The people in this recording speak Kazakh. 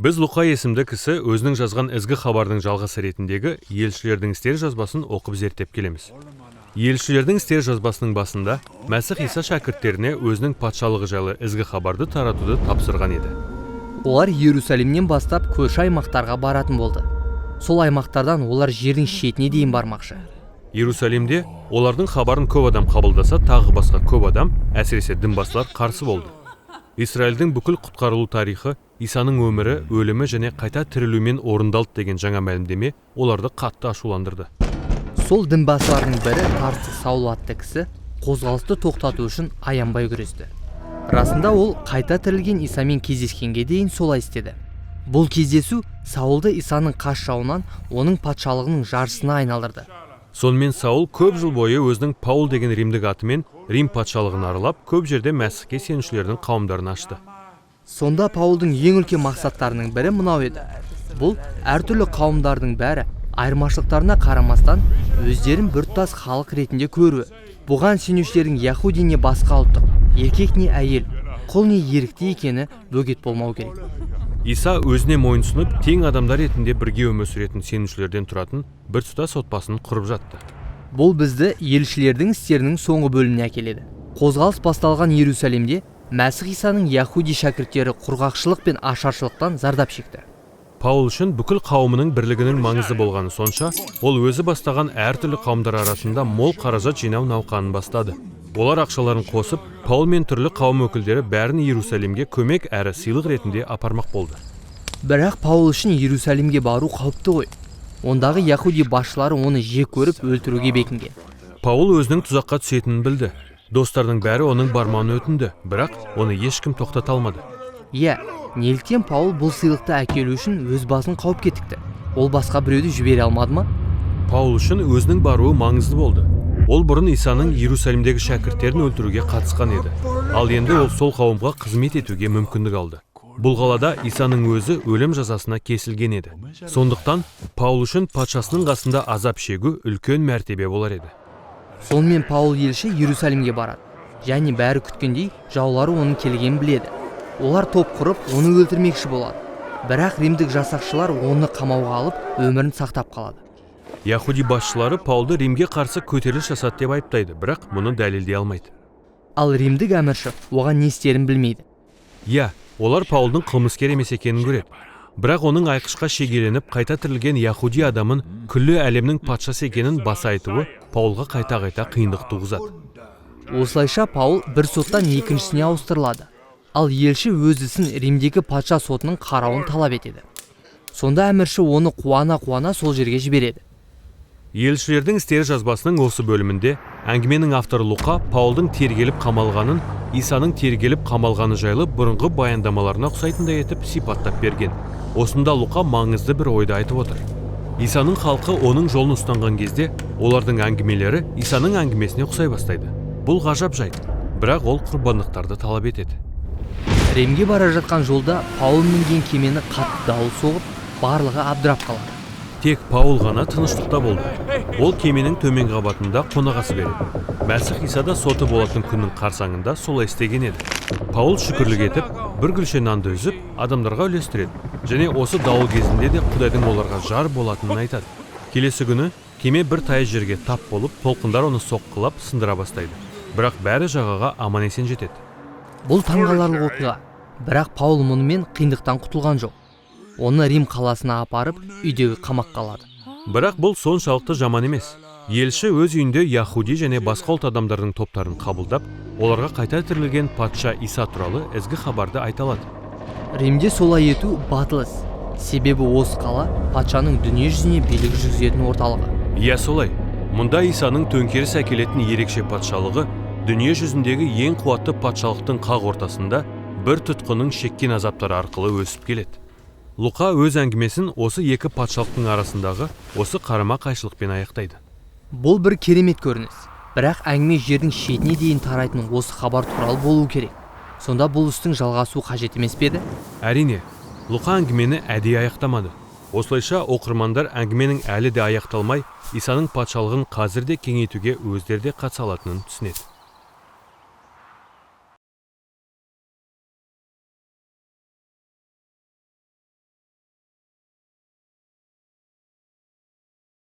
Біз Луқа есімді кісі өзінің жазған ізгі хабардың жалғасы ретіндегі Елшілердің істері жазбасын оқып зерттеп келеміз. Елшілердің істері жазбасының басында Мәсіх Иса шәкірттеріне өзінің патшалығы жайлы ізгі хабарды таратуды тапсырған еді. Олар Иерусалимнен бастап көрші аймақтарға баратын болды. Сол аймақтардан олар жердің шетіне дейін бармақшы. Иерусалимде олардың хабарын көп адам қабылдаса, тағы басқа көп адам, әсіресе дінбасылар қарсы болды. Израильдің бүкіл құтқарылу тарихы Исаның өмірі, өлімі және қайта тірілумен орындалды деген жаңа мәлімдеме оларды қатты ашуландырды. Сол дінбасылардың бірі Тарстық Саул атты кісі қозғалысты тоқтату үшін аянбай күресті. Расында ол қайта тірілген Исамен кездескенге дейін солай істеді. Бұл кездесу Саулды Исаның қас жауынан оның патшалығының жаршысына айналдырды. Сонымен Саул көп жыл бойы өзінің Паул деген римдік атымен Рим патшалығын аралап, көп жерде Мәсіхке сенушілердің қауымдарын ашты. Сонда Паулдың ең үлкен мақсаттарының бірі мынау еді. Бұл әртүрлі қауымдардың бәрі айырмашылықтарына қарамастан өздерін біртұтас халық ретінде көруі. Бұған сенушілердің яхуди не басқа ұлттық, еркек не әйел, құл не ерікті екені бөгет болмау керек. Иса өзіне мойынсұнып, тең адамдар ретінде бірге өмір сүретін сенушілерден тұратын біртұтас отбасын құрып жатты. Бұл бізді елшілердің істерінің соңғы бөліміне әкеледі. Қозғалыс басталған Иерусалимде Мәсіх Исаның яхуди шәкірттері құрғақшылық пен ашаршылықтан зардап шекті. Паул үшін бүкіл қауымының бірлігінің маңызды болғаны сонша, ол өзі бастаған әртүрлі қауымдар арасында мол қаражат жинау науқанын бастады. Олар ақшаларын қосып, Паул мен түрлі қауым өкілдері бәрін Иерусалимге көмек әрі сыйлық ретінде апармақ болды. Бірақ Паул үшін Иерусалимге бару қауіпті ғой. Ондағы яхуди басшылары оны жек көріп өлтіруге бекінген. Паул өзінің тұзаққа түсетінін білді. Достарының бәрі оның бармауын өтінді, бірақ оны ешкім тоқтата алмады. Иә, неліктен Паул бұл сыйлықты әкелу үшін өз басын қауіпке тікті? Ол басқа біреуді жібере алмады ма? Паул үшін өзінің баруы маңызды болды. Ол бұрын Исаның Иерусалимдегі шәкірттерін өлтіруге қатысқан еді. Ал енді ол сол қауымға қызмет етуге мүмкіндік алды. Бұл қалада Исаның өзі өлім жазасына кесілген еді. Сондықтан Паул үшін патшасының қасында азап шегу үлкен мәртебе болар еді. Сонымен Паул елші Иерусалимге барады. Және бәрі күткендей жаулары оның келгенін біледі. Олар топ құрып, оны өлтірмекші болады. Бірақ римдік жасақшылар оны қамауға алып, өмірін сақтап қалады. Яхуди басшылары Паулды Римге қарсы көтеріліс жасады деп айыптайды, бірақ мұны дәлелдей алмайды. Ал римдік әмірші оған не істерін білмейді. Иә, олар Паулдың қылмыскер емес екенін көреді. Бірақ оның айқышқа шегеленіп қайта тірілген яхуди адамын күллі әлемнің патшасы екенін баса айтуы Паулға қайта-қайта қиындық туғызады. Осылайша Паул бір соттан екіншісіне ауыстырылады. Ал елші өз ісін Римдегі патша сотының қарауын талап етеді. Сонда әмірші оны қуана-қуана сол жерге жібереді. Елшілердің істері жазбасының осы бөлімінде әңгіменің авторы Луқа Паулдың тергеліп қамалғанын Исаның тергеліп қамалғаны жайлы бұрынғы баяндамаларына ұқсайтындай етіп сипаттап берген. Осында Луқа маңызды бір ойды айтып отыр. Исаның халқы оның жолын ұстанған кезде олардың әңгімелері Исаның әңгімесіне ұқсай бастайды. Бұл ғажап жайт, бірақ ол құрбандықтарды талап етеді. Римге бара жатқан жолда Паул мінген кемені қатты дауыл соғып, барлығы абдырап қалады. Тек Паул ғана тыныштықта болды. Ол кеменің төменгі қабатында қонақасы береді. Мәсіх Иса да соты болатын күннің қарсаңында солай істеген еді. Паул шүкірлік етіп, бір күлше нанды үзіп, адамдарға үлестіреді. Және осы дауыл кезінде де Құдайдың оларға жар болатынын айтады. Келесі күні кеме бір тайыз жерге тап болып, толқындар оны соққылап, сындыра бастайды. Бірақ бәрі жағаға аман есен жетеді. Бұл таңғаларлық оқиға. Бірақ Паул мұнымен қиындықтан құтылған жоқ. Оны Рим қаласына апарып, үйдегі қамаққа алады. Бірақ бұл соншалықты жаман емес. Елші өз үйінде яхуди және басқа ұлт адамдардың топтарын қабылдап, оларға қайта тірілген патша Иса туралы ізгі хабарды айта алады. Римде солай ету батыл іс. Себебі осы қала патшаның дүние жүзіне билік жүргізетін орталығы. Иә, солай. Мұнда Исаның төңкеріс әкелетін ерекше патшалығы дүние жүзіндегі ең қуатты патшалықтың қақ ортасында бір тұтқынның шеккен азаптары арқылы өсіп келеді. Луқа өз әңгімесін осы екі патшалықтың арасындағы осы қарама-қайшылықпен аяқтайды. Бұл бір керемет көрініс. Бірақ әңгіме жердің шетіне дейін тарайтын осы хабар туралы болу керек. Сонда бұл істің жалғасуы қажет емес пе еді? Әрине, Луқа әңгімені әдейі аяқтамады. Осылайша оқырмандар әңгіменің әлі де аяқталмай, Исаның патшалығын қазір де кеңейтуге өздері де қатыса алатынын түсінеді.